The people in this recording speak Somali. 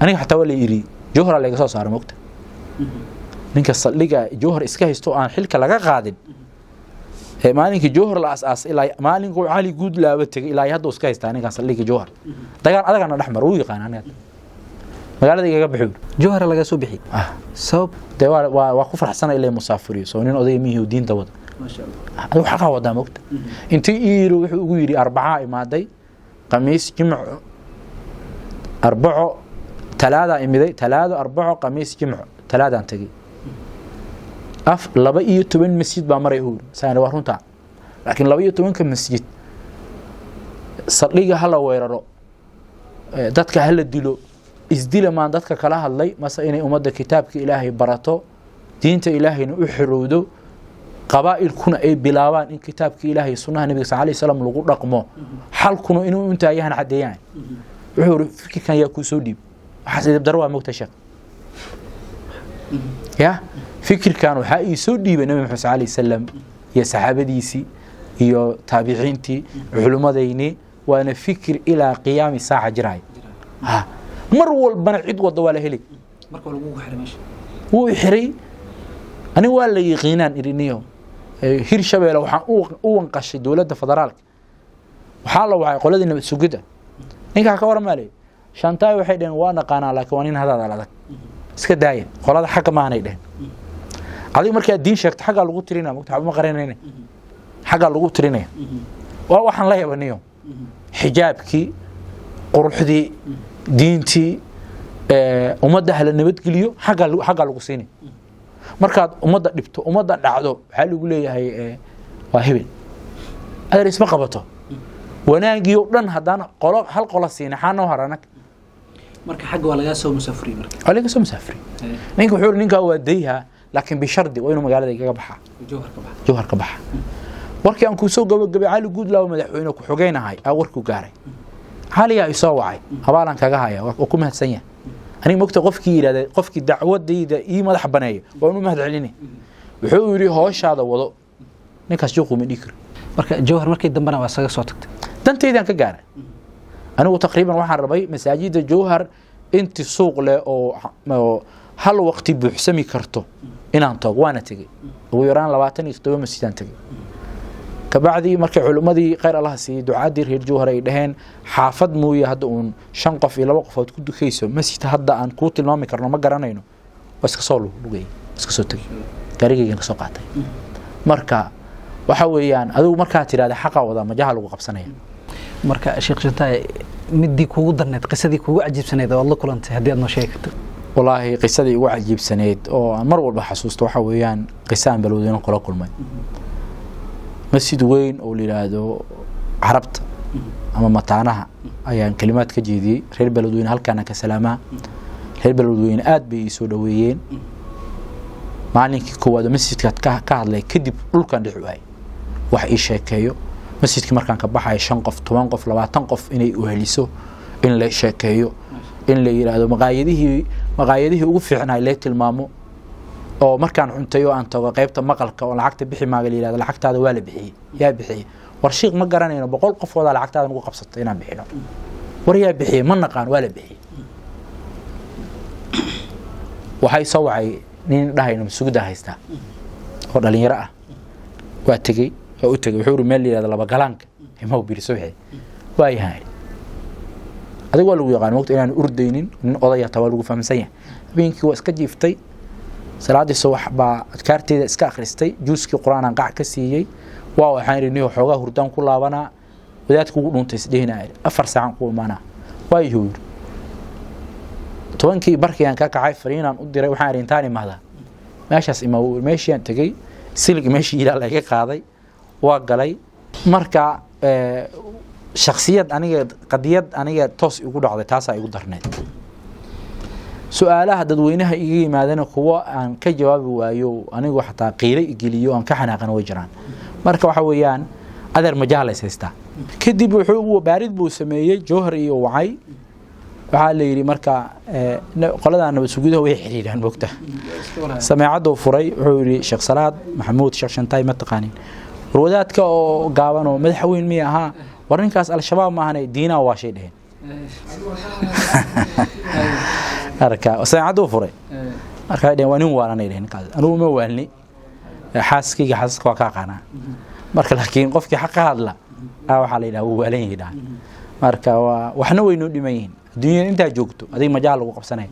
Aniga xataa waa la iri Jowhar laga soo saaray mogta. Ninka saldhiga Jowhar iska haysto aan xilka laga qaadin ee maalinkii Jowhar la asaasay ilaa maalinkuu Cali Guud laaba tegay ilaa hadda iska haystaa ninkan saldhiga Jowhar. Dagaal adagana dhex mar wuu yaqaan aniga magaalada igaga bixi. Jowhar laga soo bixi sabab? Dee waa ku faraxsana ilaa musaafiriyo soo nin oday mihii diinta wada adigu xaqaa wadaa mogta. Intii ii yiri wuxuu ugu yiri Arbacaa imaaday, Khamiis, Jimco, Arbaco, Talaada imiday, Talaado, Arbaco, Khamiis, Jimco, Talaadaan tegey. Af 12 masjid baa maray uu saan waa runtaa, laakiin 12-ka masjid saldhiga hala weeraro, dadka hala dilo, isdila maan dadka kala hadlay mase inay ummadda kitaabka Ilaahay barato, diinta Ilaahayna u xorowdo, qabaa'ilkuna ay bilaabaan in kitaabka Ilaahay sunnaha Nabiga sal alay slam lagu dhaqmo, xalkuna inuu intaayahan caddeeyaan. Wuxuu iri fikirkan yaa kuu soo dhiib? Waxaas idib daro waa mogta sheekh ya. Fikirkan waxaa ii soo dhiibay Nabi Maxamed sal alay wasalam iyo saxaabadiisii iyo taabiciintii culimadaynii, waana fikir ilaa qiyaami saaca jiraay, mar walbana cid wadda waa la heli. Wuu xiray aniga waa la yiqiinaan iriniyo Hir Shabeelle waxaan u wanqashay dowladda federaalka. Waxaa la wacay qoladii nabad sugidda. Ninkaa ka waran maa Shantaay? Waxay dheheen waa naqaanaa, laakiin waa nin hadaad adag, iska daaya qolada xagga maahanay dheheen. Adiga markaa diin sheegto xaggaa lagu tirinaya mogta, waxba ma qarinayne, xaggaa lagu tirinaya. Waa waxaan la yabaniyo xijaabkii, quruxdii, diintii, ummadda hala nabadgeliyo, xaggaa lagu siinay. Markaad ummadda dhibto, ummadda dhacdo, waxaa lagu leeyahay waa hebel. Adeer isma qabato wanaagii oo dhan haddaan qolo hal qolo siina xaa noo har anag? Marka xagga waa lagaa soo musaafuriyey marka? Waa laga soo musaafuriyey. Ninka wuxuu ninkaa waa dayha, laakiin bishardi waa inuu magaalada igaga baxaa, Jowhar ka baxa. Warkii aan kuusoo gabagabay, Cali Guudlaawo madaxweyne ku-xigeenahay aa warkuu gaaray. Caliyaa isoo wacay, abaalaan kaga haya, waa ku mahadsan yahay. Aniga mogta qofkii yidhahda qofkii dacwadayda ii madax baneeyo waan u mahad celinay. Wuxuu yidhi hooshaada wado, ninkaas juuqu ma dhihi karo. Marka Jowhar markii dambena waa isaga soo tagtay? Dantaydaan ka gaaray anigu. Taqriiban waxaan rabay masaajidda Jowhar inti suuq leh oo hal waqti buuxsami karto inaan tago, waana tegey. Ugu yaraan 27 masjidaan tegey. Kabacdi markay culimmadii khayr Allaha siiyey ducaadii reer Jowhar ay dhaheen xaafad mooye hadda uun 5 qof iyo 2 qofood ku dukayso masjid hadda aan kuu tilmaami karno ma garanayno, waa iska soo lugay, iska soo tegey, gaarigaygan ka soo qaatay. Marka waxa weeyaan adigu markaa tidhahda xaqa wada majaha lagu qabsanaya. Marka Sheekh Shantaay, midii kuugu darneed, qisadii kuugu cajiibsaneyd oo aad la kulantay haddii aad noo sheegi karto? Wallaahi qisadii ugu cajiibsaneyd oo aan mar walba xasuusto waxa weeyaan qisa aan Balwadweyne kula kulmay. Masjid weyn oo la yidhaahdo Carabta ama Mataanaha ayaan kalimaad ka jeediyey. Reer Beledweyne halkaana ka salaamaa. Reer Beledweyne aad bay ii soo dhoweeyeen. Maalinkii koowaad oo masjidkaad ka hadlay kadib dhulkan dhexu ahay wax ii sheekeeyo. Masjidkii markaan ka baxayo 5 qof, 10 qof, 20 qof inay uheliso, in la sheekeeyo, in la yidhaahdo maqaayadihii ugu fiicnaay lee tilmaamo, oo markaan cuntayo aan tago qaybta maqalka oo lacagta bixi maaga la yidhahdo lacagtaada waa la bixiyey. Yaa bixiyey? War shiikh ma garanayno, 100 qofoodaa lacagtaada nagu qabsatay inaan bixino. War yaa bixiyey? Ma naqaan, waa la bixiyey. Waxay soo wacay nin dhahayno sugidda haystaa oo dhalinyaro ah. Waa tegey, waa u tegey. Wuxuu uri meel la yihahdo laba galaanka himaw biri subxi. Waa yahay adiga waa lagu yaqaan mogta inaan urdaynin, nin odaya taa waa lagu fahamsan yahay. Habeenkii waa iska jiiftay, salaadii subax baa adkaarteeda iska akhristay, juuskii Qur-aanaan qac ka siiyey. Waa waxaan idhi niyo xoogaa hurdaan ku laabanaa, wadaadka ugu dhuuntay isdhehinaa 4 saacan ku imaanaa. Waa yuhu yiri 10-kii barkii aan ka kacay, fariinaan u diray, waxaan idhi intaan imaadaa meeshaas ima. Meeshiaan tegey, silig meeshii ilaa laga qaaday, waa galay. Marka shaksiyad aniga qadiyad aniga toos igu dhacday taasaa igu darneed. Su-aalaha dadweynaha iga yimaadana kuwo aan ka jawaabi waayo anigu xataa qiiro igeliyo aan ka xanaaqana way jiraan. Marka waxa weeyaan adeer majaha lays haystaa. Kadib wuxuu baarid buu sameeyey, Jowhar iyo wacay. Waxaa la yidhi marka qoladaa nabad sugidaha way xiriiraan mogta. Sameecaduu furay, wuxuu yidhi Sheekh Salaad Maxamuud Sheekh Shantaay ma taqaanin? War wadaadka oo gaaban oo madaxa weyn miya ahaa? War ninkaas Al-Shabaab maahane, diinaa waa shay dheheen. Marka saacaduu furay, marka dheen waa nin waalanay dhehen ninkaas. Anugu ma waalni, xaaskayga xaasaska waa ka aqaanaa. Marka laakiin qofkii xaq ka hadla waxaa la yidhaha wuu waalan yahay dhahan. Marka waa waxna waynoo dhiman yihiin. Adduunyada intaa joogto adiga majaha lagu qabsanaya.